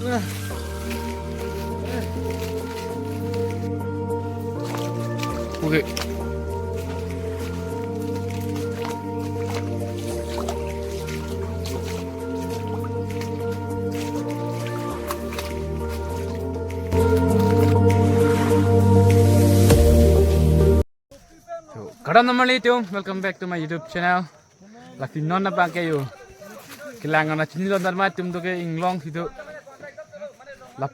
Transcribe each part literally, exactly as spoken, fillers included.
Okay. So, kardom, normally tum, welcome back to my YouTube channel. Lasi non abangke yo, kelang ana chinilo, darma tum do ke inglong si do. Lap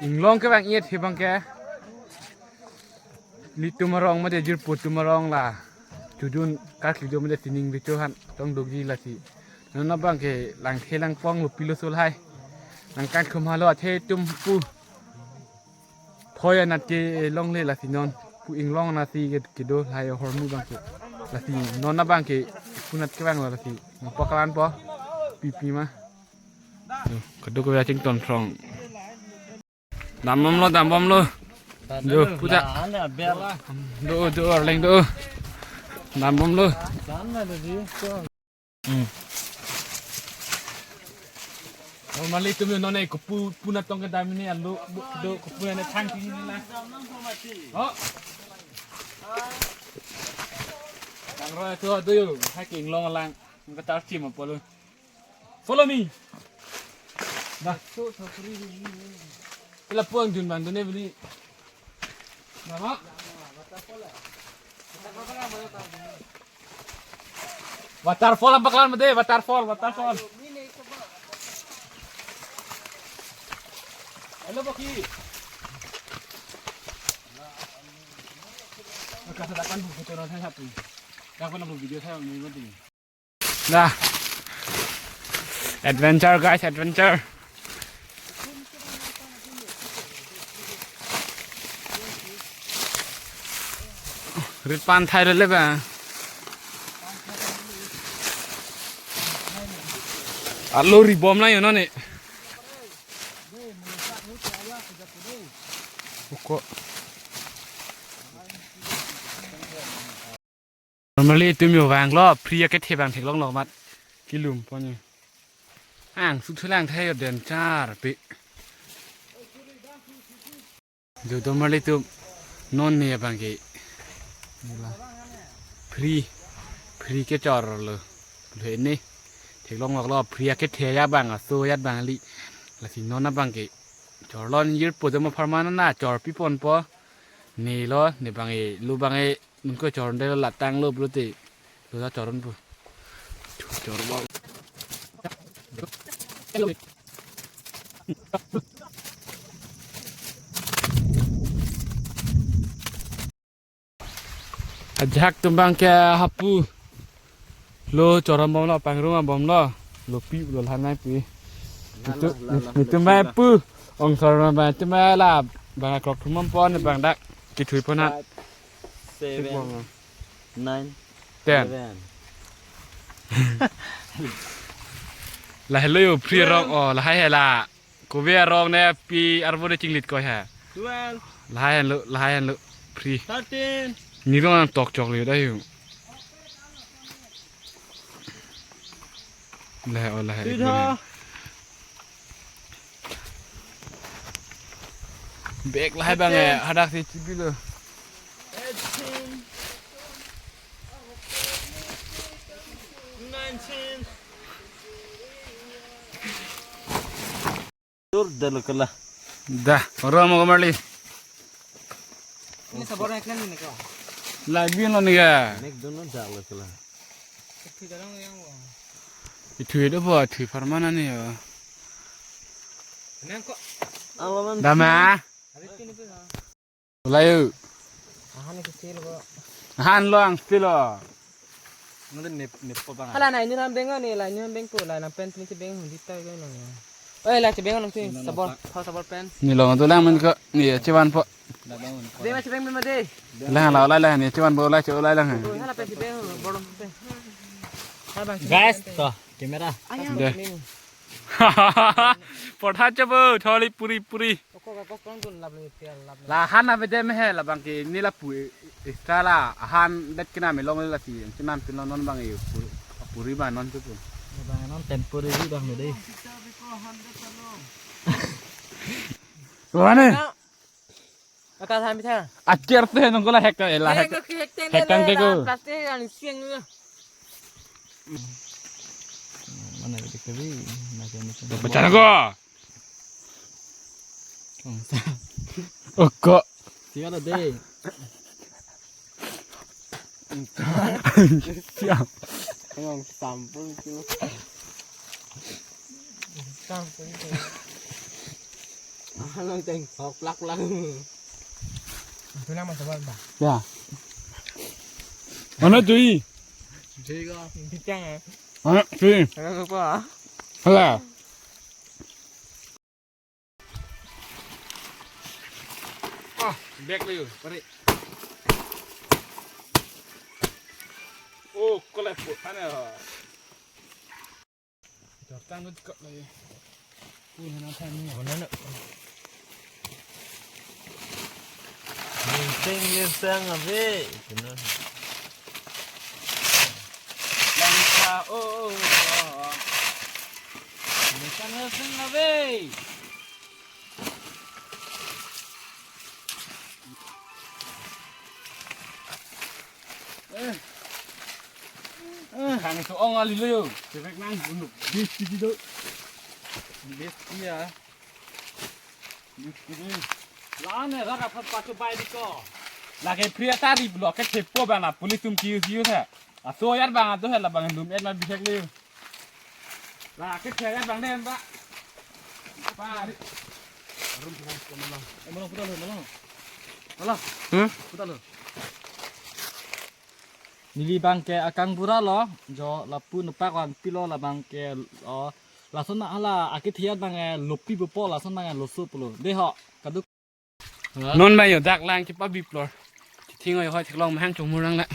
inglong kevang-et si abangke, ilitum arong mate jirpo atum arong la chojun karkli do mate sining do cho han tong doji. Lasi non abangke langthe langpong lo, pilo solhai nangkan khum halo, athe tum pu phoi anat kelongle. Lasi non pu inglong anat si ke kedo lahai ahormu abangke. Lasi non abangke pu anat kevang lo, lasi nangpaklanpo pipi ma. Yo, kadokave chington throng. Dambomlo, dambomlo. Yo, puja. Do, do, arleng do. Dambomlo. Hmm. Normally tum yo non e kopu, pu anat tong kedam ini alu, bu, do, kopu anat thang tini na. Oh. Nang roi tu do yo, hai ke inglong alang. Nang katar tim apa lo? Follow me. Dah. Ila puang jun bang dune beli. Nama? Waterfall apa kalan mede? Waterfall, waterfall. Hello, Boki. Kasih takkan buku turun saya satu. Yang pernah video saya ini penting. Dah. Adventure, guys, adventure. Rit pan thai le ba. Alo ri bom la yo non e. Uko. Normally itum yo vanglo, phri akethe abang theklonglo amat kelum ponji. Angsuthu lang thai yo, adventure pi. Jo, normally itum non ne abangke phri, phri kechorlo. Lo ne theklonglo, phri akethe abang, aso ajat abang kali. Lasi non abangke chorlo, jirpo atum apharman nangchorpiponpo. Ne lo, ne abangke, lo abangke nangkechor de lo, latang lo pulote lo ta chorunpo. Chor bang. Ajahak atum abangke hapu. Lo chorambomlo, pangrungbomlo. Lo pi lo, la nai pi. Itu, la, la, itu la, mai la. Pu. Ong chorambom itu mai la. Bang akrok thumam pon, bang dak kethuipon ha. Five, seven, nine, ten. Eleven. Lahelo yo, phri arong, oh, lahai hela. Kove arong ne pi arvo de chinglit koi ha. Twelve. Lahai henlo, lahai henlo. Phri. Thirteen. Ni rong nangtok choklo dah yo. Lahai, oh, lahai. Tida. Bag lahai abang e, hadak si chibilo. Eighteen. Nineteen. Dur dalo kala. Dah, oro mo marli. Ini sabor eklan ini ko. Lagi no nih ya. Nek dono dalo kala. Itu dalam yang, itu itu apa? Itu permana nih ya? Nang kok. Alaman. Dama. Habis ini tuh. Ulai yo. Ahan ke stil ko. Ahan lo ang stil lo. Nonton nep, nep apa bang? Hala, nai ni ram beng ni, la ni ram beng ko, la nang pen ni beng hung dita ko nang. Oi, la beng nang tin sabor, thor sabor pen. Ni lo tu lang men ko, ni ya chevan po. Beng ma beng ma de. Lang la la la ni chevan po, la che la lang. Oi, hala pen beng bor pen. Guys, to camera. Ayang. De. Ni. Porthat chabo, tholi puri puri. Oko ka kos pang dun lap le, tial lap le. Lahan abede me he, labang ke ni lapu e, extra la, ahan det kena melong le lasi, chenam chenam non bang e, pu-, puri ba non tu pu. Bang non temporary bang le dei. Mana? Aka than bitha. Acer te nungkula hek ta ela hek. Hek hek tang te ko. Plastic yang siang lo. Mana gitu kali? Macam macam. Pecah ko. Oko. Siapa deh? Siap. Yang sampul itu. Sampul itu. Alang teng sok plak lang. Itu nama teman, Pak. Ya. Mana tuh i? Jadi kok. Bintang ya. Mana tuh i? Mana lupa? Hala. Ah, bag lo yun, pare. Oh, kolek po, ano? Ito, tanggut ko lo yun. Kunin ang time niya. Wala na. Minsan, minsan, abi. Ito na. Langka, oh, oh, oh. Minsan, minsan, abi. Eh. Eh. Kang so-ong ali lo yo. Cevek nang bunuk. Bis di do. Bis iya. Bis di. Lane rara phat pacho bai di ko. Lake Priya tari block ke chepo bang la police tum kiu kiu tha. Aso yar bang ado hela bang lum et ma bisek le. Lake Priya yar bang dem ba. Pari. Arum pulang ke malang. Eh, malang putar lo, malang. Malang. Hmm? Putar lo. Neli bang ke akang bura lo, jo lapu nepak wan pilo labang ke, oh, lason na hala akithiat bang ke lopi bepo lason bang ke loso pulo. Dei ho, kaduk. Non ba yo dak lang kipa biplor. Thing oi hoi theklong mahang chong murang la.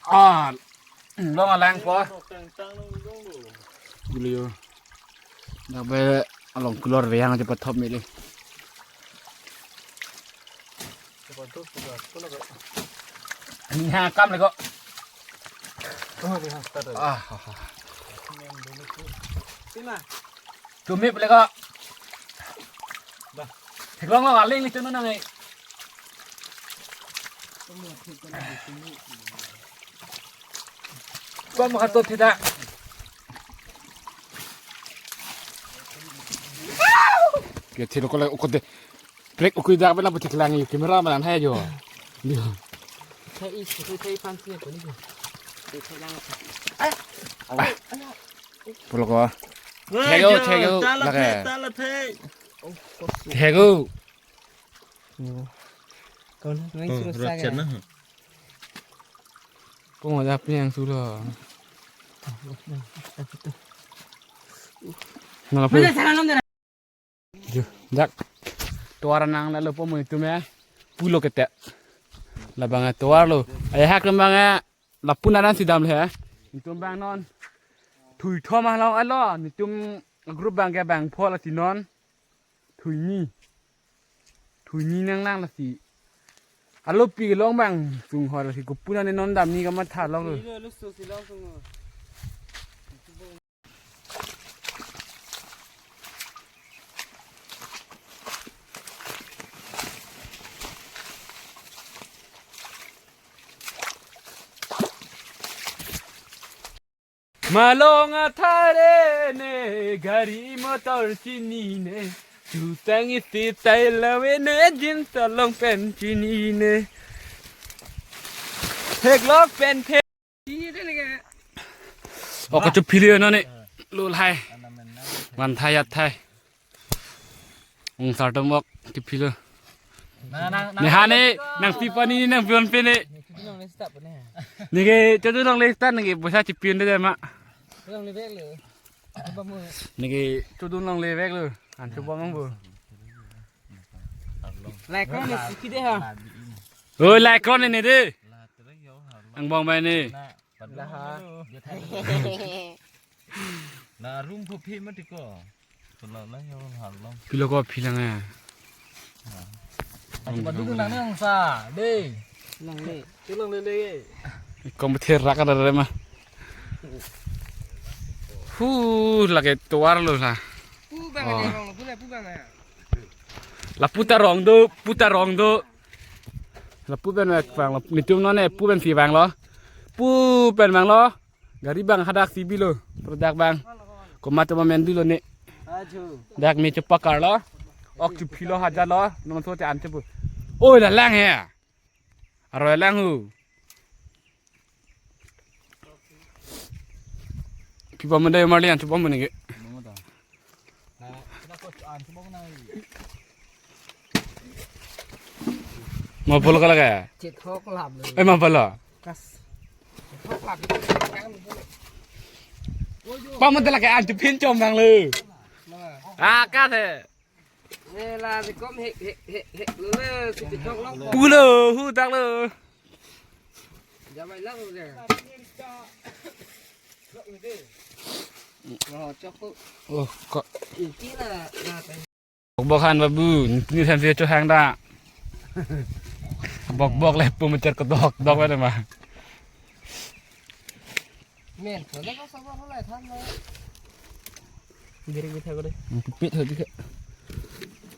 Ah, long alang po. Gulio. Dak be along kulor ve yang aja pathop mili. Ini ha kam le ko. Oh, ini ha start. Ah, ah, ah. Sini. Tumip le ko. Dah. Theklong lo aling ni tunu nangai. Kom kato tidak. Ke thilo ko le ukot de. Plek ukui dak bela butik lang yu kamera manan hai jo. Dio. Thai is, thai, thai pan sini ko ni. Thai, thai lang. Pulo ko. Thego, thego, tala lake. Thai, tala thai. Thego. Kau na main suruh saya. Kung ada apa yang suruh? Nang apa? Mana salah nomor? Ju, dak. Tovar nang lalo po mo itum ya. Pulo kete. Labang tovar lo. Ayahak labang ya. Lapun aran si dam le. Itum bang non. Thui thom along alo. Itum group bang ke bang pho lasi non. Thui ni. Thui ni nang nang lasi. Alo pi long bang sung hor lasi kupuna ne non dam ni kamatha long lo. Malong athare ne, gari motor chinine, jutang isi tai lave ne, jeans along pen chinine. Theklong pen the. Oh, kachu phili na ne. Lul hai. Van thai at thai. Ong sar tomok kiphilo. Nang, nang, nang. Neha ne, nang pi pani, nang pi on pe ne. Neke chodu longle start neke poisa chipi on de ma. Longle bag lo. Neke chodu longle bag lo. An chobom nang bo. Like ne siki de ha. Oh, like ne de. Angbong bai ne. Lah ha. Na room pho phe mati ko. Pula la yo halong. Pilo ko philang ya. Ati badu tu nang nang sa, dei. Longle. Tu longle le. Kom bethe rak ada ma. Hu, lake tovar lo la. Pu bang Oh. Ada rong lo, pu la pu bang ya. Lapu ta rong do, pu ta rong do. Lapu pen vek vanglo, netum non ne pu pensi vanglo. Pu pen vanglo. Gari bang hadak si bilo, produk bang. Komat ma mendu lo ne. Ajo. Dak me chepa karlo. Ok chepilo hajar lo, non so te an chepu. Oi, la lang he. Aroi lang hu. Pipa mendai marlian chepa mene ke. Ma bol kala ka? Chethok lap lo. Eh, ma bol. Kas. Chethok lap. Pamata lake an tu pin chom nang lo. Ah, ka the. Ne la si kom hek, hek, hek, hek lo le, si chethok lo. Pulo, hu dak lo. Jamai lang lo. Oh, chok ko. Oh, kok. Inti na, na. Bok bok han babu, ni than se cho hang da. Bok bok le pu meter kedok dok ada ma. Men, ko le ko sabor ho lai than ma. Diri bitha ko de. Pit ho dikha.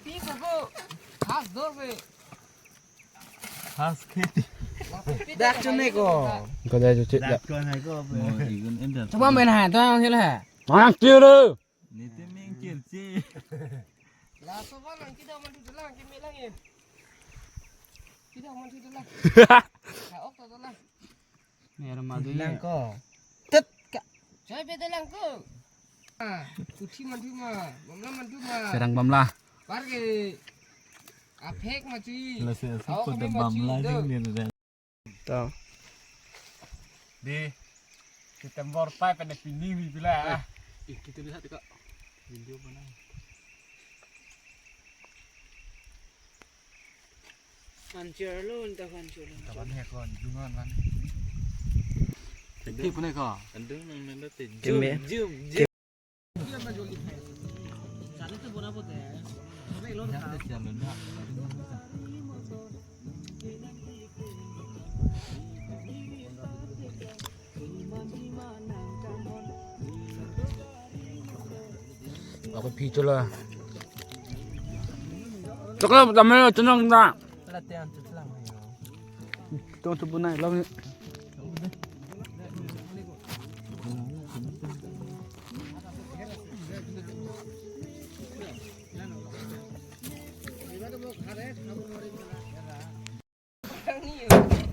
Pi ko ko. Has do se. Has kheti. Dak chune ko. Ko dai chu chit da. Dak ko hai ko. Mo igun enter. Chuma men ha, to ang sila ha. Ang kiri. Niti ming kirchi. La so ba lang kita mantu dalang, kimi lang ye. Kita mantu dalang. Ha, ok to dalang. Mera madu lang ko. Tet ka. Choi pe dalang ko. Ah, uthi mantu ma, bamla mantu ma. Serang bamla. Par ke. Aphek ma chi. La se asi ko da bamla jing ne. To. Di. Kita bor pai pada pini wi bila. Ah. Ih, kita lihat dekat. Video mana? Hancur lo, entah hancur lo. Taban he kon, dungan man. Pi pune ko. Andung nang nanda te. Keme. Jum, jum, jum. Ako phi chola. Chokla dame chonong da. Tong tu bunai lo.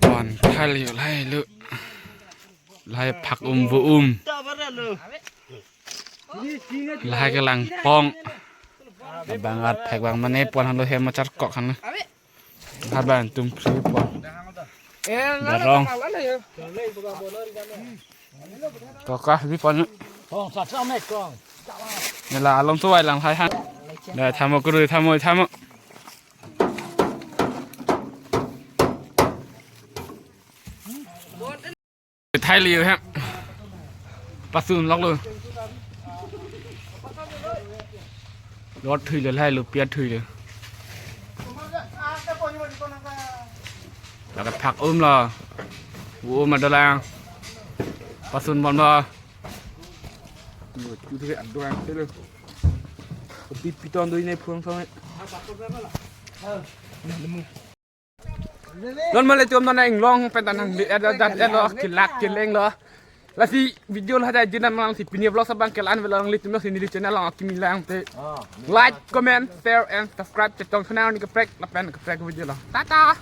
Pon thal yo lai lo. Lahai phak um vo um. Lahai kelang pong. Bang at phak bang mane pon halo hem machar kok han. Haban tum pri pon. Darong. Kokah bi pon. Nela along tu wai lang hai han. Dah thamo kuru thamo thamo. Thai liu hem. Pasun lok lo. Lot thui lo, lahai lo, piat thui lo. Lakat phak um lo. Um adalang. Pasun bom lo. Lo chu thei adang te lo. Pi piton doi ne phung song. Non male tum non inglong pen ta nang li et dat et lo, kilat kileng lo. Lasi video lo haja jinan lang si pini vlog sabang kelan velo lang litum lo si neli channel lang kimi lang te. Like, comment, share and subscribe chetong channel ni kaprek lapen kaprek video lo. Tata.